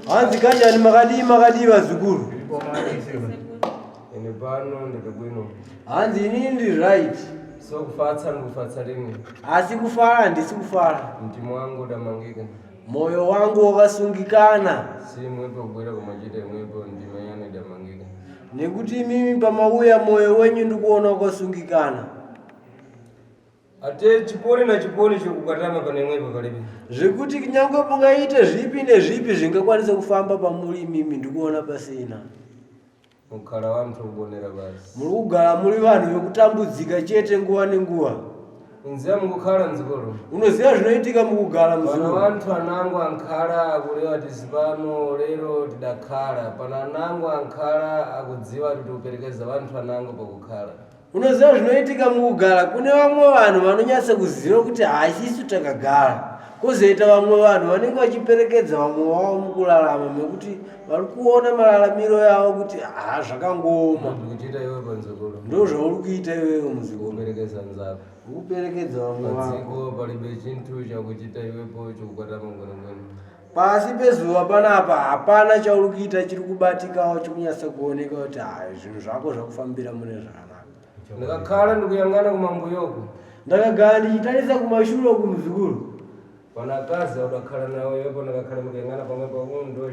Hanzi kanjani makadii makadii vazukuru? Ine pano ndiri bwino. Hanzi inini ndiri right. So kufatsa ndikufatsa rini. Asi kufara handisi kufara. Mtima wangu udamangika. Moyo wangu wakasungikana. Si mwepo kubwera kumachita imwepo ndima yanu idamangika. Nekuti imimi pamauya moyo wenyu ndikuona wakasungikana. Ate chiponi na chiponi chokukatama pane imwepo palibe. Zvekuti kunyange mungaite zvipi nezvipi zvingakwanisa kufamba pamuri imimi ndikuona pasina. Mukhala wanthu kubonera basi. Muri kugara muri vanhu vekutambudzika chete nguva nenguva. Nziya mukukhala mdzikolo. Unoziva zvinoitika mukugara Pana muzikoro. wanthu anango ankhala akulewa tisi pano lero tidakhala. Pana anango ankhala akudziwa kuti uperekeza wanthu anango pakukhala. Unoziva zvinoitika mukugara kune vamwe vanhu vanonyatsa kuziva kuti haisisu takagara kwozoita vamwe vanhu vanenge vachiperekedza vamwe vavo mukurarama mekuti vari kuona mararamiro yavo kuti ha zvakangooma. Ndikuchiita iwe panzikolo. Ndo zvauri kuita iwewe muzikoro. Kuperekeza nzako. Kuperekedza vamwe vako. Padziko palibe chinthu chakuchita iwepo chokukatama ngwenengwene. Pasi pezuva panapa hapana chauri kuita chiri kubatikawo chikunyatsa kuoneka kuti hai zvinhu zvako zvakufambira mune zvakanaka. Ndakakhala ndikuyang'ana kumambuyoko. Ndakagara ndichitarisa kumashure uku muzukuru. Pana akazi audakhala nawo iwepo ndakakhala ndikuyang'ana pamwe pa 1 2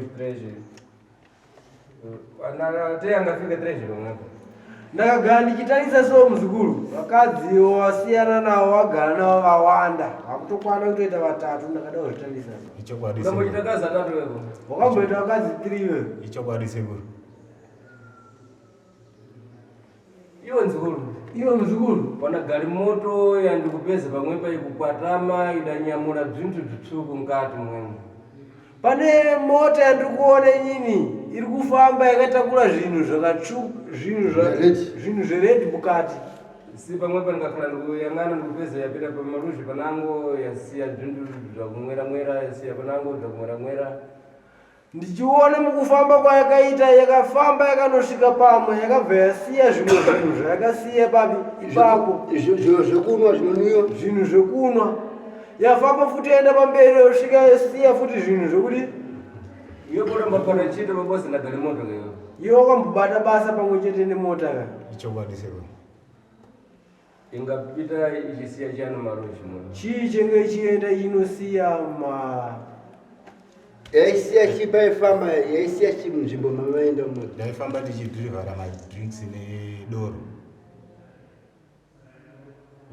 3 Te angafika 3 pamwepo. Ndakagara ndichitarisa so muzukuru, vakadzi wasiyana navo wagara navo vawanda, vakutokwana kutoita vatatu ndakada kuzvitarisa so. Ichokwadi Ukambochita sekuru. kazi atatu iwepo. Wakamboita vakadzi 3 iwewe. Ichokwadi sekuru. Iwe nzukuru. Iwe muzukuru. Pana galimoto yandikupeza pamwepa ikukwatama idanyamula bzinthu bzitsvuku mkati mwemo. Pane mota yandiri kuona inini iri kufamba yakatakura zvinhu zvakatsvuka zvinhu zva zvinhu zvered mukati. Si pamwepa ndikakhala ndikuyang'ana ndikupeza yapita pamaluzhi panango yasiya bzinthu zvakumweramwera yasiya panango zvakumweramwera. Ndichiona mukufamba kwayakaita yakafamba yakanosvika pamwe yakabva yasiya zvimwe zvinhu zvayakasiya papi ipapo. Zvinhu zvekunwa zvinonwiwa. Zvinhu zvekunwa. Yafamba futi yaenda pamberi yosvika yosiya futi zvinhu zvekuti Iwe kuramba pana chito pabozi na galimoto iwe. Iwe wakambobata basa pamwe chete nemota ka. Ichokwadi sekuru. Ingapita ichisiya chiyani maruzhi muno. Chii chenge ichienda chinosiya ma Yaisiya chii paifamba yaisiya chii munzvimbo mamaenda muno. Ndaifamba tichidhirivhara madrinks nedoro.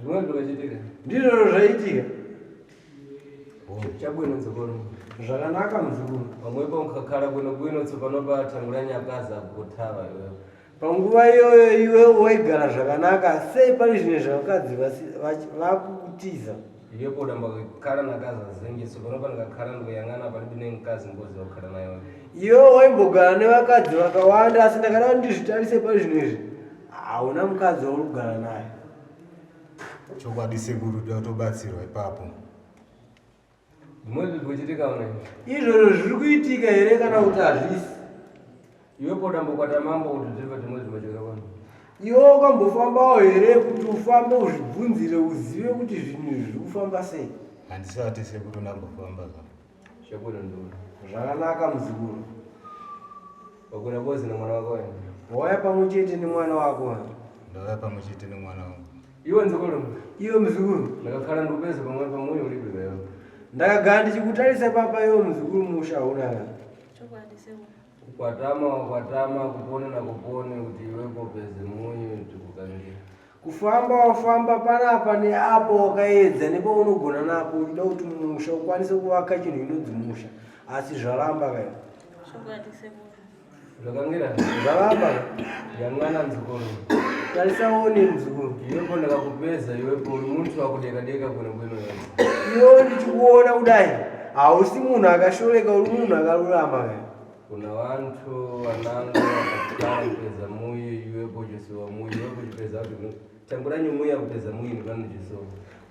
Zvimwe zvakachitika. Ndizvo zvaitika. Chabwino nzukuru. Zvakanaka muzukuru. Pamwepo mukakhala bwino bwino tsopano patangula nyakaza kutava iwewe. Panguva iyoyo iwe waigara zvakanaka sei pari zvino zvavakadzi vakukutiza? Iwe poda mbakakhala nakazi azinji tsopano pandikakhala ndikuyang'ana palibe nemkazi mbozi wakhala nayo. Iwe waimbogara nevakadzi vakawanda asi ndakada kuti ndizvitarise pari zvino izvi hauna mukadzi wauri kugara naye. Chokwadi sekuru toda kutobatsirwa ipapo. Zvimwe zviri kuitika une. Izvozvo zviri kuitika here kana kuti hazvisi? Iwe poda mbokwata mambo kuti zvibva zvimwe zvimacheka pano. Iwe wakambofambawo here kuti ufambe uzvibvunzire uzive kuti zvinhu izvi zviri kufamba sei? Handisati sekuru ndambofamba zvangu. Chakwira nduru. Zvakanaka muzukuru. Wakwira bozi nemwana wako wena. Wauya pamwe chete nemwana wako. Ndauya pamwe chete nemwana wangu. Iwe nzukuru. Iwe muzukuru. Ndakakhala ndikupeza pamwe pamuyo ulibe wewe. Ndakagara ndichikutarisa papa iwe muzukuru musha hauna. Chokwadi sekuru. Kukwatama wakwatama kupone na kupone kuti iwe popeze munyu tikukangira. Kufamba wafamba panapa neapo wakaedza nepaunogona napo uchida kuti musha ukwanise kuvaka chinhu chinonzi musha asi zvaramba kai. Chokwadi sekuru. Zvakangira? Zvaramba. Yang'ana mzukuru. Tarisa uone mzukuru. Iwepo ndakakupeza iwepo uri muntu wakudeka deka kuno kwino. Iwe ndichikuona kudai hausi munhu akashoreka uri munhu akarurama kai. Kuna vantu vanango vakakara kupeza muyi iwepo chisiwa muyi iwepo chipeza kuti tanguranyi muyi akupeza muyi ndipano chisiwa.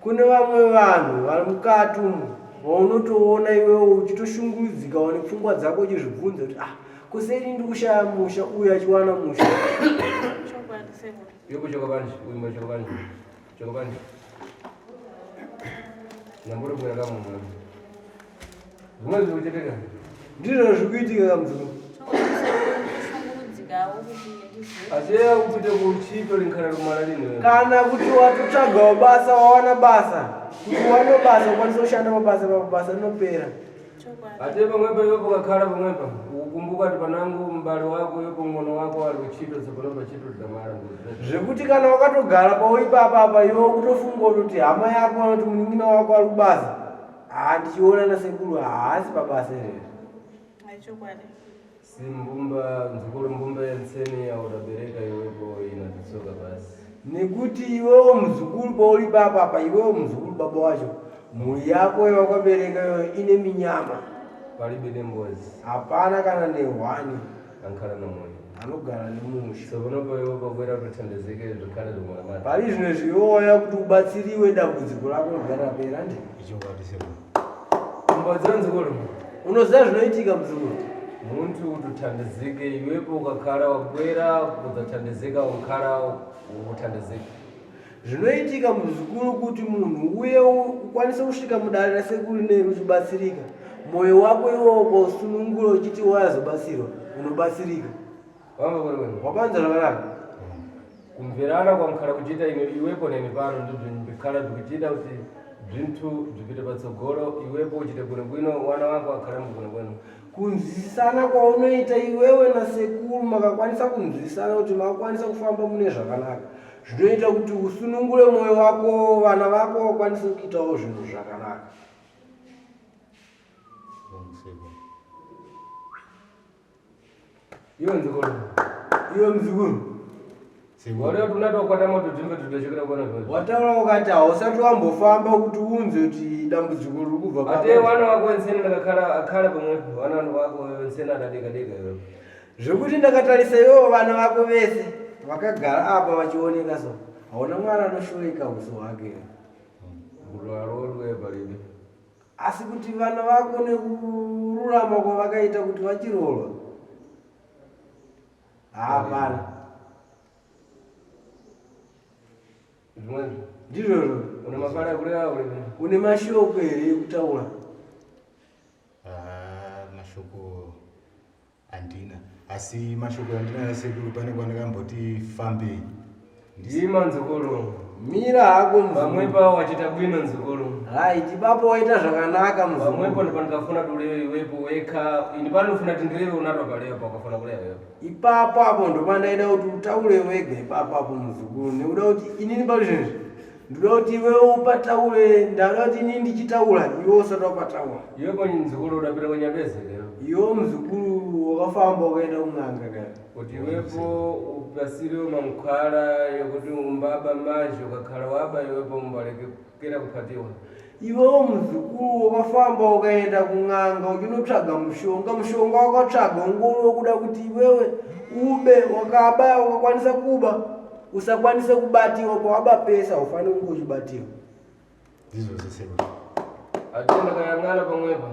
Kune vamwe vanhu vari mukati umu vaunotoona iwewe uchitoshungurudzika wane pfungwa dzako uchizvibvunza kuti ah kuseri ndiri kushaya musha uyu achiwana musha. Chokwadi sekuru. Iwepo chokobanje uimba chokobanje chokobanje. Nyambori kuya kamunhu. Zvimwe zviri kuchitika. Ndizvo zviri kuitika kamuzukuru. Chokwadi sekuru ndikushungurudzikawo kuti ndizive. Asi kupite kuchito rinkhala rumala lini. Kana kuti watotsvagawo basa wawana basa, kuti uwane basa ukwanise kushanda mabasa mabasa rinopera. Chokwadi. Ate pamwepo iwepo kakhala pamwepa ukukumbuka kuti panangu mbali wako iwepo mng'ono wako ali kuchito tsopano pachito tidamala. Zvekuti kana wakatogara pauri papa apa iwe kutofunga kuti hama yako kana kuti munin'ina wako ari kubasa, haa ndichiona nasekuru haasi pabasa here. Hai chokwadi. Si mbumba nzukuru mbumba yenseni yautabereka iwepo inatitsoka basi. Nekuti iwewo muzukuru pauri papa apa iwewo muzukuru baba wacho mhuri yako yawakabereka iyoyo ine minyama. Palibe nembozi. Hapana kana nehwani. Ankhala na moyo. Anogara nemusha. Tsopano iwepo pakwera kuthandizike zvikhale zvimulamata. Pari zvino izvi iwe wauya kuti ubatsiriwe dambudziko rako rigare rapera ndi. Ichokwadi sekuru. Mbadziwa nzukuru. Unoziva zvinoitika muzukuru? Munthu kuti uthandizike iwepo ukakhala wabwera kudzathandizika unkhala uthandizike. Zvinoitika muzukuru kuti munhu uye ukwanise kusvika mudare rasekuru neri uchibatsirika. Moyo wako iwowo ukasunungura uchiti wazobatsirwa, unobatsirika. Wamba kuri kwenu. Wapanza zvakanaka. Kumverana kwankhala kuchita ine iwepo neni pano ndibzo ndikhala bzikuchita kuti bzinthu bzipite patsogolo iwepo uchite bwinobwino wana wako akhale mubwinobwino. Kunzwisisana kwaunoita iwewe nasekuru makakwanisa kunzwisisana kuti makakwanisa kufamba mune zvakanaka. Zvinoita kuti usunungure moyo wako vana vako vakwanise kuitawo zvinhu zvakanaka. Iwe nzukuru. Iwe muzukuru. Wari tunatokwata moto dzimbe tudachokera kuona zvozi. Wataura ukati hausati wambofamba kuti unze kuti dambudziko riri kubva Ate wana wako wensene ndakakhala akhala pamwepo wana wako wensene adadeka deka iwepo. Zvekuti ndakatarisa iwewo vana vako vese vakagara apa vachioneka so hauna mwana anoshoreka uso hwake. Rwarorwe palibe. Asi kuti vana vako nekururama kwavakaita kuti vachiroorwa hapana. Zvimwezvo. Ndizvozvo. Une mafara ekureva ulibe. Une mashoko here ekutaura? Mashoko handina, asi mashoko andinayo sekuru pane kwandakamboti fambei. Ndima nzukuru. Mira hako muzukuru. Pamwepo wachita bwino nzukuru. Right, ipapo waita zvakanaka muzukuru. Pamwepo ndipandikafuna tulewe iwepo wekha. Ini panofuna tindirewe unatwa palewa pakafuna kulewa iwepo. Ipapo apo ndopandaida kuti utaure wega ipapo apo muzukuru nekuda kuti inini pazvinhu ndoda kuti iwewe upataure, ndada kuti inini ndichitaura iwe usati wapataura. Iwepo nzukuru udapita kunyapeze lero. Iwe muzukuru wakafamba ukaenda kun'anga kare. Kuti iwepo upasiriwe mankhwala yokuti umbaba manje ukakhala waba iwepo umbalekera kuphatiwa. Iwewo muzukuru wakafamba ukaenda kun'anga uchinotsvaga mushonga, mushonga wakatsvaga ungori wekuda kuti iwewe ube, wakaba ukakwanisa kuba usakwanise kubatiwa, pawaba pese haufaniri kunge uchibatiwa. Ndizvo sekuru. Ate ndakayang'ana pamwepo.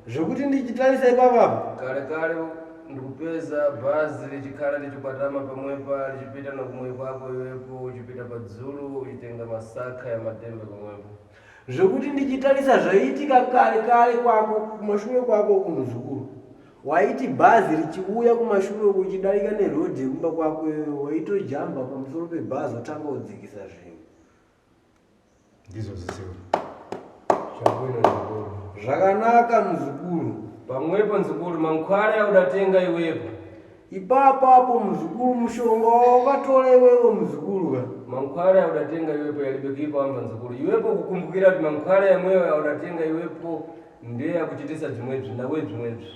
Zvekuti ndichitarisa ipapapa. Kare kare ndikupeza bhazi richikhala richikwatama pamwepa richipita nakumwe kwako iwepo uchipita padzulu uchitenga masaka ya matembe pamwepo. Zvekuti ndichitarisa zvaiitika kare kare kwako kumashure kwako kumuzukuru. Waiti bhazi richiuya kumashure uku uchidarika nerodhi yekumba kwako iwewe waitojamba pamusoro pebhazi wotanga kudzikisa zvinhu. Ndizvo sekuru. Chabwino nzukuru. Zvakanaka muzukuru. Pamwepo nzukuru mankhwala yaudatenga iwepo. Ipapo apo muzukuru mushonga wakatora iwewe muzukuru ka. Mankhwala yaudatenga iwepo yalibekipo amba nzukuru. Iwepo kukumbukira kuti mankhwala yamweyo yaudatenga iwepo ndiye yakuchitisa zvimwezvi nawe zvimwezvi.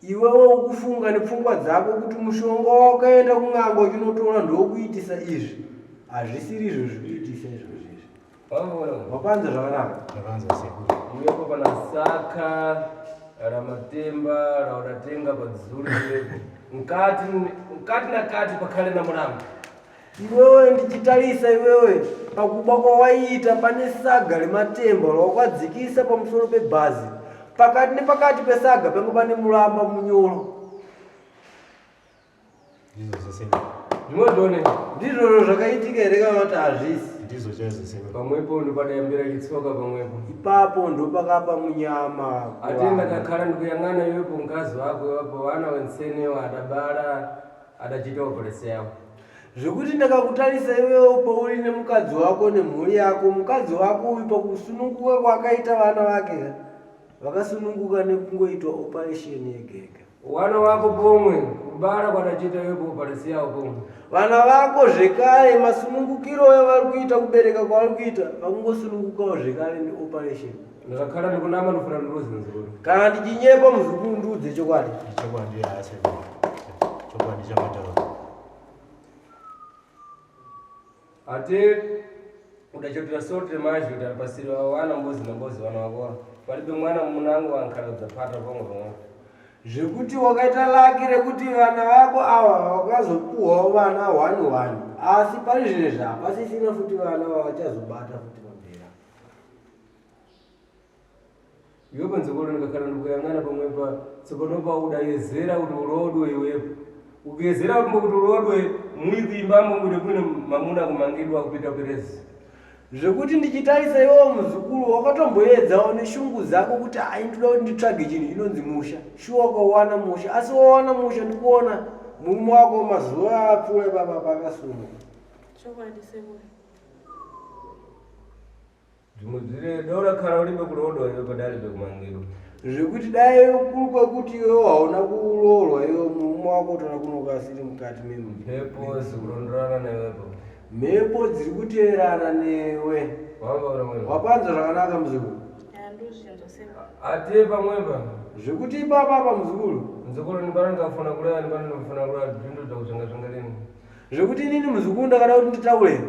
Iwewe ukufunga nepfungwa dzako kuti mushonga wakaenda kun'anga uchinotora ndokuitisa izvi. Hazvisiri izvo zvikuitisa izvozvo izvi. Wapanza zvakanaka. Ndapanza sekuru. Iwepo pana saka ramatemba raudatenga padzulu iwepo. Mkati mkati na kati pakhale na mulambo. Iwewe ndichitarisa iwewe pakuba kwawaiita pane saga rematemba rawakadzikisa pamusoro pebhazi. Pakati nepakati pesaga pange pane mulamba munyoro. Ndizvo sekuru. Zvimwe zvone. Ndizvozvo zvakaitika here kana kuti hazvisi? Ndizvo chaizvo sekuru. Pamwepo ndopadayambira chitsoka pamwepo. Ipapo ndopakapa munyama. Ate ndakakhala ndikuyang'ana iwepo mkazi wako iwapo wana wensenewo adabala adachita operesi yawo. Zvekuti ndakakutarisa iwewo pauri nemukadzi wako nemhuri yako, mukadzi wako uyu pakusununguka kwaakaita vana vake vakasununguka nekungoitwa operation yega yega. Wana wako pomwe kubala kwadachita iwepo operesi yawo pomwe. Vana vako zvekare masunungukiro avari kuita kubereka kwavari kuita vakungosunungukawo zvekare neoperation. Ndakakhala ndikunama ndofuna ndiruze mzukuru. Kana ndichinyepa muzukuru ndiudze chokwadi. Ichokwadi haa sekuru. Chokwadi chamataura. Ate udachotera sote mazhi kuti apasiri wana mbozi nambozi wana wako. Palibe mwana munango ankhala kudzapata pomwe pomwe. Zvekuti wakaita laki rekuti vana vako ava vakazopuhwawo vana one one, asi pari zvinezvi hapasisina futi vana vavachazobata futi pamberi. Iwepo nzukuru ndikakhala ndikuyang'ana pamwepa tsopano paudayezera kuti ulodwe iwepo. Ukuyezera kumbo kuti ulodwe muikuimbamo kuti kwine mamuna kumangidwa kupita perezi. Zvekuti ndichitarisa iwewo muzukuru wakatomboedzawo neshungu dzako kuti hai ndoda kuti nditsvage chinhu chinonzi musha. Shuwa ukawana musha, asi wawana musha ndikuona murume wako mazuva apfuura ipapa paakasungwa. Chokwadi sekuru. Zvimwe zvire dora khala ulibe kulodwa iwe padalibe kumangidwa. Zvekuti dai kuri kwekuti iwewo hauna kuroorwa iwe murume wako utoda kunoka asiri mukati memba. Mhepo zikulondolana newepo. Mhepo dziri kuteerana newe. Wamba unomwena. Wapanzwa zvakanaka muzukuru. Handozvinzwa sekuru. Ate pamwepa. Zvekuti ipapa apa muzukuru. Mzukuru ndipano ndikafuna kuleva ndipano ndikafuna kuleva zvintu zvakuzvenga zvenga lini. Zvekuti inini muzukuru ndakada kuti nditaure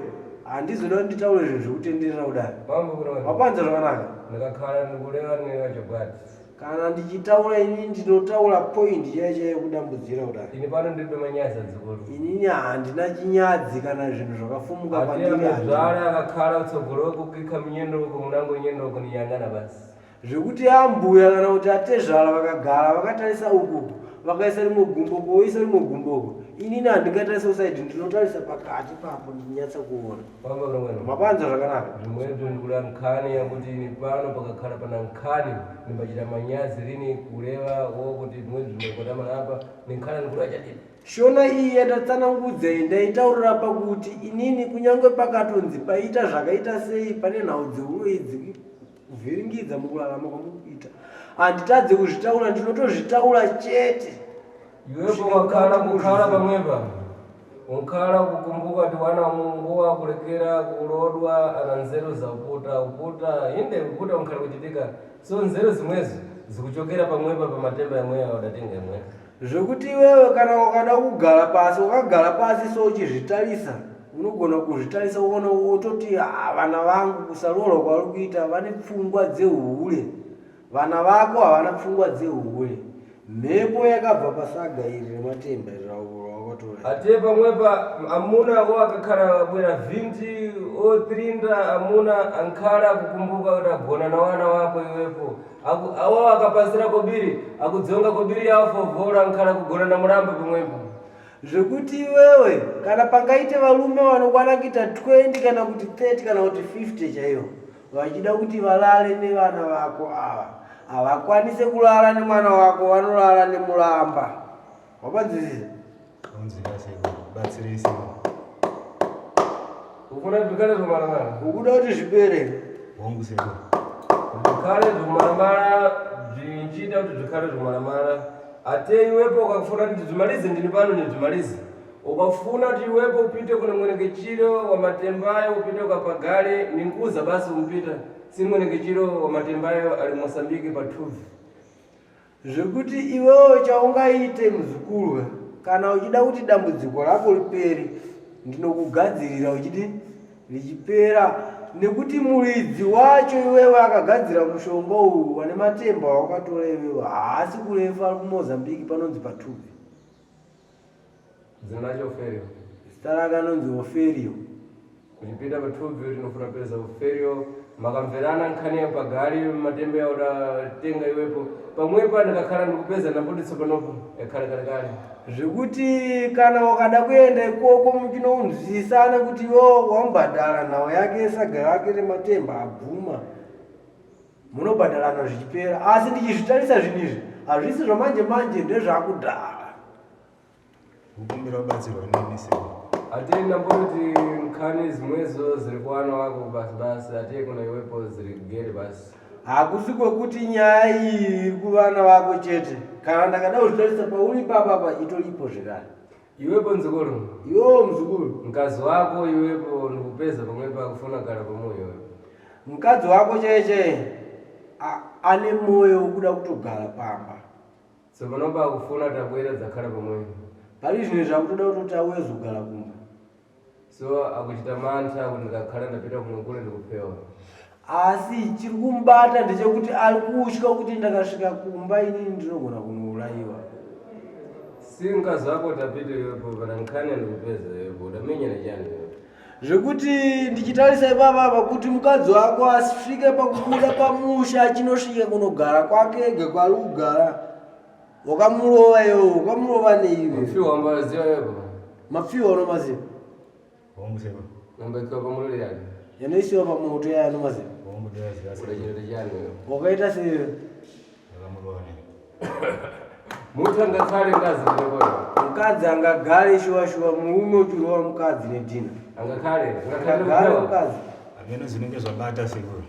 handizoda kuti nditaure zvinhu zvekutenderera kudai. Wamba unomwena. Wapanzwa zvakanaka. Ndikakhala ndikuleva newe chokwadi. Kana ndichitaura inini ndinotaura point chaiyo chaiyo kudambudzira kudai. Ini pano ndiribe manyazi adzukuru. Inini handina chinyadzi kana zvinhu zvakafumuka Ate kwandiri handina. amezvara akakhala utsogolo kukikha minyendo uko munango nyendo uko niyang'ana basi. Zvekuti ambuya kana kuti atezvara vakagara vakatarisa uku vakaisa rimwe gumbo koisa rimwe gumbo uku, inini handingatarisa kusaidi, ndinotarisa pakati papo ndichinyatsa kuona. Wamba unomwena. Mapanzwa zvakanaka. Zvimwezvo ndikula nkhani yakuti ini pano pakakhala pana nkhani ndimbachita manyazi lini kuleva wo kuti zvimwe zvimakotamana apa ninkhani ndikula chadini. Shona iyi yandatsanangudza iyi ndaitaurira pakuti inini kunyange pakatonzi paita zvakaita sei pane nhau dzeuroyi dzikuvhiringidza mukurarama kwamukuita handitadze kuzvitaura, ndinotozvitaura chete. Iwepo wakhala kukhala pamwepa unkhala kukumbuka kuti wana munguwa kulekera kulodwa ana nzeru za uputa uputa inde uputa unkhala kuchitika so nzeru zimwezo zikuchokera pamwepa pamatemba yamweya wadatenga yamweya. Zvekuti iwewe kana wakada kugara pasi wakagara pasi so uchizvitarisa unogona kuzvitarisa uona wototi ah, vana vangu kusaroorwa kwavari kuita vane pfungwa dzehure. Vana vako havana pfungwa dzehure. Mhepo yakabva pasaga iri rematemba iri rawakatora. Ate pamwepa amuna wo akakhala abwera 20 o 30 amuna ankhala kukumbuka kuti agona na wana wako iwepo awo akapasira kobiri akudzonga kobiri yawo fovola ankhala kugona na mulamba pamwepo. Zvekuti iwewe kana pangaite varume vanokwana kuita 20 kana kuti 30 kana kuti 50 chaivo vachida kuti valale nevana vako ava havakwanise kulala nemwana wako, vanorara nemulamba. Wapanzwisisa? Unzira sekuru. Batsirei sekuru. Ufuna zvikhale zvomalamala. Ukuda kuti zvipere. Hongu sekuru. Zvikhale zvomalamala zvinchiita kuti zvikhale zvomalamala. Ate iwepo ukafuna kuti zvimalize ndini pano ndizvimalize. Ukafuna kuti iwepo upite kune mwenekechiro wa matembayo upite ukapagale ninkuza basi umpita si mwenekechiro wa matembayo ali Mosambiki pa Tuvi. Zvekuti iwewe chaungaite muzukuru kana uchida kuti dambudziko rako ripere ndinokugadzirira uchiti richipera nekuti muridzi wacho iwewe akagadzira mushonga uyu wane matemba wakatora iwewe haasi kurefa ari kuMozambique panonzi paTuvi. Zina racho Oferio. Zita rake anonzi Oferio. Uchipinda paTuvi tinofuna peza Oferio. Makamverana nkhani ya pagali matembe udatenga iwepo pamwepo ndikakhala ndikupeza nambodi tsopanopo yakhale kalekale. Zvekuti kana wakada kuenda ikoko muchinounzwisisana kuti iwo wambhadhara nhau yake saga rake rematemba abvuma, munobhadharana zvichipera. Asi ndichizvitarisa zvinhu izvi hazvisi zvamanje manje, ndezvakudhara. Kukumbira kubatsirwa nini sekuru? Atiye ndamboti nkhani zimwezo ziri kuwana wako basi basi, atiye kuna iwepo ziri gere basi. Hakusi kwekuti nyaya iyi iri kuvana vako chete, kana ndakada kuzvitarisa pauri ipapapa itoripo zvekare. Iwepo mzukuru. Iwewo muzukuru. Mkazi wako iwepo ndikupeza pamwepo akufuna kugara pamoyo iwepo. Mukadzi wako chaiye chaiye ane moyo wekuda kutogara pamba. Tsopanopo akufuna tabwera dzakhala pamwepo. Pari zvino zvakutoda kutoti auye zogara kumba. So akuchita mantha kuti ndikakhala ndapita kumwe kule ndikupewa. Asi chiri kumubata ndechekuti ari kutya kuti ndakasvika kumba inini ndinogona kunourayiwa. Si mkazi wako tapita iwepo pana nkhani andikupeza iwepo udamenyana chani iwepo? Zvekuti ndichitarisa ipapapa kuti mukadzi wako asvike pakubuda pamusha achinosvika kunogara kwake ega kwaari kugara, wakamurova iwe, wakamurova neiwe. Mapfiwa wambaziva iwepo? Mapfiwa unomaziva? Hongu sekuru. Nambakiwa pamulole yake. Yanoisiwa pamoto yaya unomaziva? Hongu, ndinoziva sekuru. Udachita chani iwepo? Wakaita sei? Ndakamurova nei? Mutu angakhale ngazi ndinokoyo. Mukadzi angagare shuwa shuwa murume uchirova mukadzi nedhina? Angakhale, angakhale Angagare ndikupewa. mukadzi? Hameno zvinenge zvabata sekuru.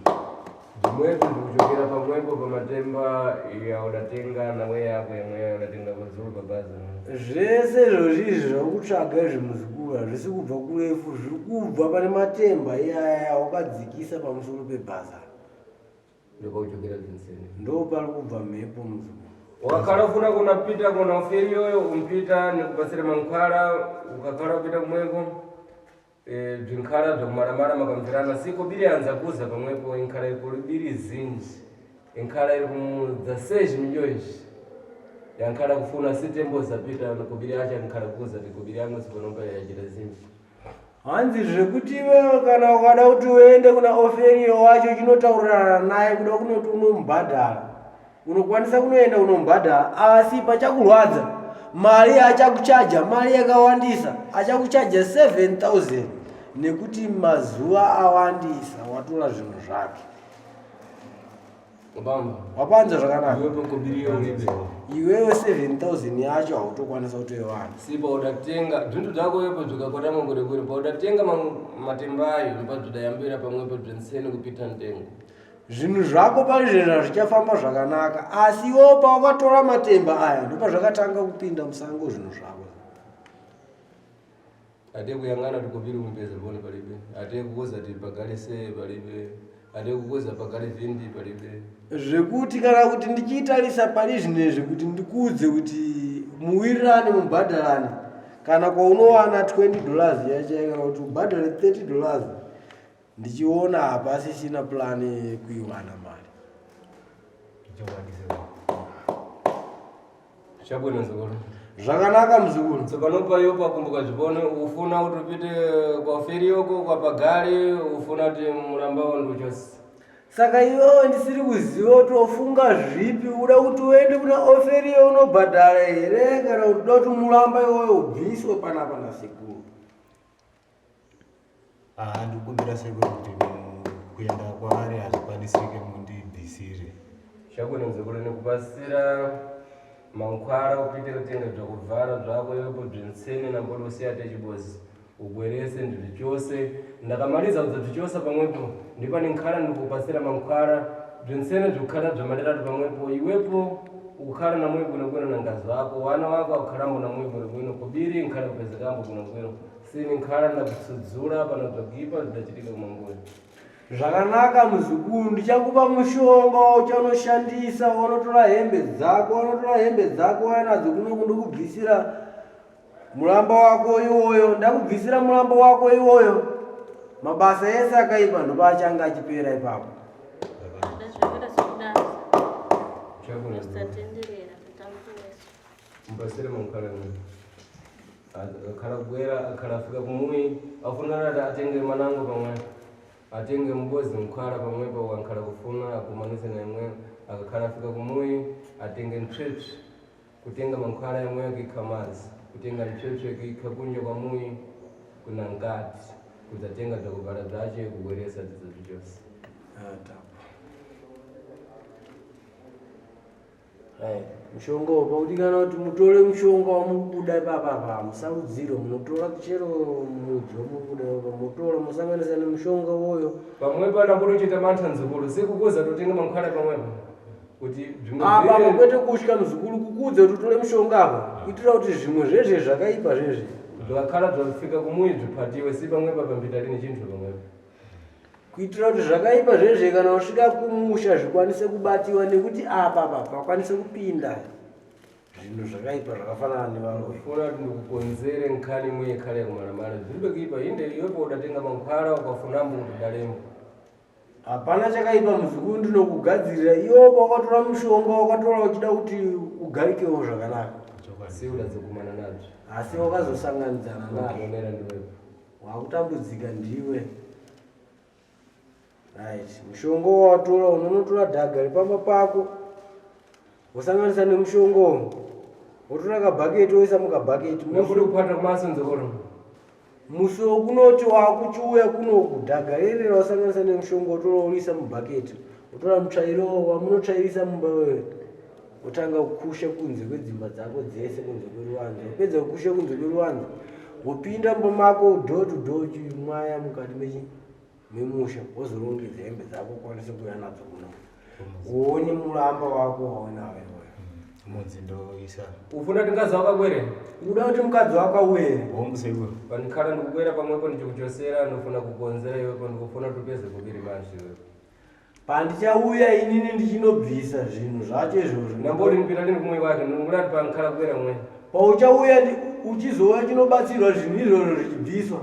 Zvimwepo ndikuchokera pamwepo pamatemba yaudatenga nawe yako yamwe yaudatenga pazuru pabhazi. Zvese izvozvi izvi zvakutsvaga izvi muzukuru hazvisi kubva kurefu, zviri kubva pane matemba iyaya wakadzikisa pamusoro pebhaza. Ndopakuchokera zinsini. Ndo pari kubva mhepo muzukuru. Wakakhala ufuna kunapita kuna oferi yoyo umpita nikupasira mankhwala, ukakhala upita kumweko bzinkhala bzakumalamala makamvirana siko biri anza kuza pamwepo inkhala ikulu biri zinji inkhala iri kumudza 6 milhões yankhala kufuna sitembo zapita kubiri acha nkhala kuza tikubiri yangu sikonomba yachita zinji. Hanzi zvekuti iwewe kana ukada kuti uende kuna Oferiyo wacho uchinotaurirana naye kuda kunoti unomubhadhara, unokwanisa kunoenda unomubhadhara, asi pachakurwadza mari achakuchaja mari yakawandisa, achakuchaja 7000 nekuti mazuva awandisa watora zvinhu zvake. Bamba. Wapanza zvakanaka. Iwepo kubiri uribe. Iwewe 7000 yacho hautokwanisa kutoiwana. Si paudatenga zvintu zvako iwepo zvikakwata mangore paudatenga matemba ayo ndopazvidayambira pamwepo zvenseni kupita ntengo. Zvinhu zvako pari zvinhu zvichafamba zvakanaka, asi iwewe pawakatora matemba aya ndopazvakatanga kupinda musango zvinhu zvako. Ate kuyang'ana tikubiri kumpeza pone palibe, ate kukuza ti pagale se palibe, ate kukuza pagale vindi palibe. Zvekuti kana kuti ndichiitarisa pari zvinezvi kuti ndikuudze kuti muwirirane mubhadharane, kana kwaunowana $20 yacho kana kuti ubhadhare $30, ndichiona hapasisina plani yekuiwana mari. Chokwadi sekuru. Chabwino mzukuru. Zvakanaka muzukuru. Tsopanopa iyo pakumbuka zvipone ufuna kuti upite kwa feriyoko kwa pagari ufuna kuti mulamba wandu chose. Saka iwewe ndisiri kuziva kuti wafunga zvipi, uda kuti uende kuna Oferiyo unobhadhara here kana kuti uda kuti mulamba iwoyo ubviswe panapa nasekuru? Ah, ndikukumbira sekuru kuti kuenda kwaari hazvikwanisike, mundibvisire. Chabwino mzukuru, nikupasira mankhwala upite kutenga zvakuvhara zvako iwepo bzinseni namboti usiyate chibozi ubwerese ndizvichose. Ndakamaliza kudza pamwepo ndipane nkhala ndikupasira mankhwala bzinseni zvikukhala bzvamaliratu pamwepo iwepo ukukhala namwe bwinobwino na ngazi wako wana wako akukhalambo namwe bwinobwino kubiri nkhala kupezekambo bwinobwino sini nkhala ndakutsudzula pano bzakuipa zvidachitika kumangoni. Zvakanaka muzukuru, ndichakupa mushonga wauchanoshandisa, waunotora hembe dzako, waunotora hembe dzako wauya nadzo kuno kundokubvisira mulamba wako iwoyo. Ndakubvisira mulamba wako iwoyo, mabasa ese akaipa ndopaachange achipera ipapo. Zvakaita sekudaro. Chabwino mzukuru. Usatenderera kutambudzwa. Mpasire mankhwala mwe akhala kubwera akhala afika kumuyi afunana ati atenge manango pamwe. Atenge mbozi nkhwala pamwepo ukankhala kufuna akumanise na imweyo akakhala afika kumuyi atenge mpswepswe kutenga mankhwala yamweyo kuikha mazi kutenga mpswepswe kuikha kunja kwa muyi kuna nkati kudzatenga bzakuvala bzace kubweresa bzizo chose. Mushonga uwu pakuti kana kuti mutore mushonga wamukuda ipapapa musarudziro munotora chero mudzi wamukuda ipapa motora mosanganisa nemushonga uwoyo. Pamwepo anakuti uchita mantha mzukulu sikukuza totenga mankhwala pamwepo kuti zvimwe Apa apa zviri- kwete kutya muzukuru kukudza kuti utore mushonga apa kuitira kuti zvimwe zvezve zvakaipa zvezve zvakakhala zvafika kumuyi zviphatiwe si pamwepo pambita lini chinthu pamwepo. Kuitira kuti zvakaipa zvezve kana wasvika kumusha zvikwanise kubatiwa nekuti apa apa pakwanise kupinda zvinhu zvakaipa zvakafanana nevaroyi. Funa kuti ndikukonzere nkhani imwe ikhale yakumalamala zilibe kuipa inde iwepo udatenga mankhwala ukafunambo kuti udalembo. Hapana chakaipa muzukuru ndinokugadzirira iwe wakatora mushonga wakatora uchida kuti ugarikewo zvakanaka. Si udazokumana nabzo. Asi wakazosanganidzana nazvo. Wakuonera ndiwepo. Wakutambudzika ndiwe. Right. Mushonga wawatora unonotora dhaga repamba pako wosanganisa nemushonga uwu wotora kabhaketi woisa mukabhaketi. Nekuti kuphata kumaso nzukuru. Musi wekunoti wakuchiuya kunoku dhaga rere rawasanganisa nemushonga wotora woisa mubhaketi wotora mutsvairo wamunotsvairisa mumba wewe wotanga kukusha kunze kwedzimba dzako dzese kunze kweruvanze wapedza kukusha kunze kweruvanze wopinda mumba mako door to door uchimwaya mukati memusha wozorongedza hembe dzako ukwanise kuuya nadzo kuno uone muramba wako waunawo iwewe. Mudzi ndoisa. Ufuna tingazi wakakwere? Uda kuti mukadzi wako auye here? Hongu sekuru. Pandikhala ndikukwera pamwepo ndichikuchosera ndofuna kukonzera iwepo ndikufuna tupeze kubiri manje iwepo. Pandichauya inini ndichinobvisa zvinhu zvacho izvozvo. Ndambori ndipinda lini kumwe kwake ndinokuda kuti pankhala kukwera mwe. Pauchauya uchizouya chinobatsirwa zvinhu izvozvo zvichibviswa.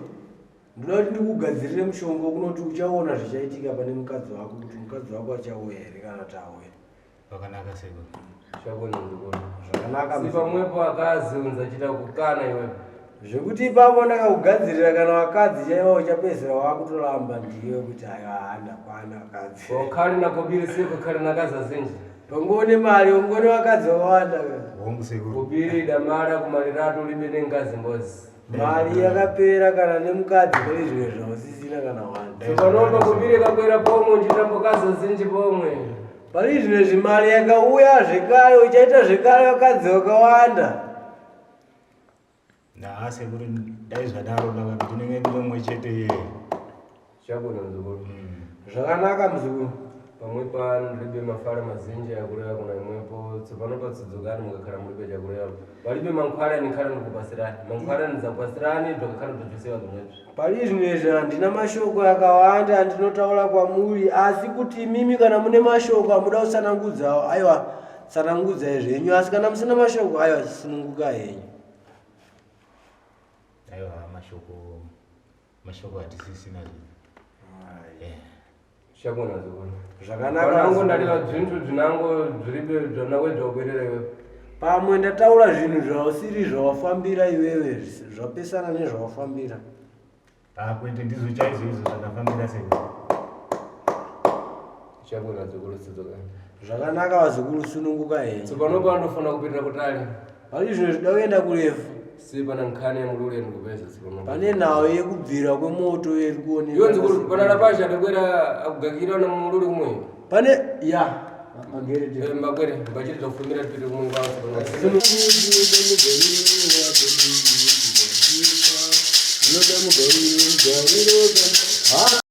Ndoda kuti ndikugadzirire mushonga kunoti uchaona zvichaitika pane mukadzi wako kuti mukadzi wako achauya here kana kuti auya. Vakanaka sekuru. Chabona ndikuona. Zvakanaka. Si pamwepo akazi unzachita kukana iwepo. Zvekuti ipapo ndakakugadzirira kana vakadzi chaivo uchapedzisira wakutoramba ndiwe kuti aiwa handakwana vakadzi. Ukhali na kobiri siko khali na kaza zinji. Pangone mari ungone vakadzi vakawanda. Hongu sekuru. Kobiri damara kumaliratu ulibe nengazi mbozi. Mari yakapera kana nemukadzi pane zvimwe zvausisina kana wani. Tsopanopa kobiri kakwera pomwe nchitambo kaza zinji pomwe. Pari zvinezvi mari yakauya zvekare uchaita zvekare vakadzi vakawanda. Naa sekuru dai zvadaro ndakati ndinenge ndine mumwe chete iyeye. Chabona mzukuru. Zvakanaka mzukuru. Pamwe pano mafara mazinji akureva kuna imwepo tsopano patsudzukani mukakhala mulibe chakureva palibe mankhwala nikhala ndikupasirani mankhwala ndidzakupasirani bzakakhala bzachosewa zomwebzo. Pari zvinezvi handina mashoko akawanda andinotaura kwamuri asi kuti imimi kana mune mashoko amuda kutsanangudzawo aiwa tsanangudzai zvenyu asi kana musina mashoko aiwa chisununguka henyu. Aiwa mashoko mashoko hatisisina zvinhu. Chabona mzukuru. Zvakanaka. Panango ndaleva zvintu zvinango zviribe zvanawe zvakubwerera iwewe. Pamwe ndataura zvinhu zvausiri zvawafambira iwewe zvapesana nezvawafambira. Ah kwete ndizvo chaizvo izvo zvandafambira sekuru. Chabona mzukuru tsudzukani. Zvakanaka vazukuru sununguka henyu. Tsopano panofanira kupitira kutali. Pari zvino zvida kuenda kurefu. Si pana nkhani ya mulule ndikupeza tsopano. Pane nhau yekubvira kwemoto iri kuoneka. Iwe nzukuru panana pasha adakwera akugakira na mulule kumwe. Pane ya magere Eh, Mbagwere mbachiri zvakufumira tipite kumwe kwawo tsopano. Unoda mugariro,